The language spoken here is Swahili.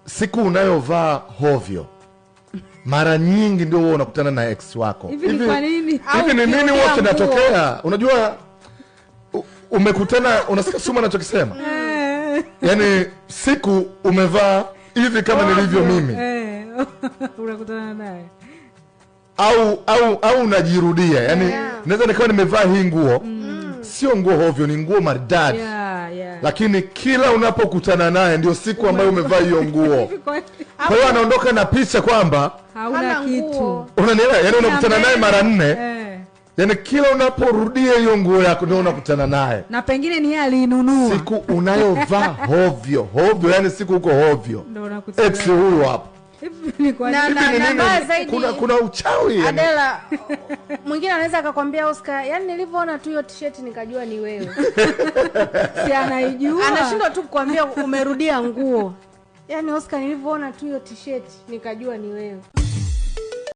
Siku unayovaa hovyo mara nyingi ndio huwa unakutana na ex wako. Hivi ni kwa nini? Hivi ni nini Au huwa ukirudia kinatokea? Unajua umekutana, unasikia Suma anachokisema, yaani siku umevaa hivi kama nilivyo mimi, Unakutana naye. au unajirudia, yaani naweza nikawa nimevaa hii nguo, sio nguo hovyo, ni nguo maridadi, lakini kila unapokutana naye ndio siku ambayo umevaa hiyo nguo. Hivi kwa nini? Kwa hiyo anaondoka na picha kwamba Hauna Hana kitu. nguo. unanielewa, yaani unakutana naye mara 4, yaani kila unaporudia hiyo nguo yako ndio unakutana naye. Na pengine ni yeye aliinunua. Siku unayovaa hovyo hovyo, yani siku uko hovyo, Ndio unakutana. ex huyu hapo. Hivi ni kwa Na- nini? Hivi ni na nini? mbaya zaidi- Kuna uchawi yani. Adela, mwingine anaweza akakwambia Oscar, yani nilivyoona tu hiyo t-shirt nikajua ni wewe. Si anaijua. Anashindwa tu kukwambia umerudia nguo. Yani Oscar, nilivyoona tu hiyo t-shirt nikajua ni wewe.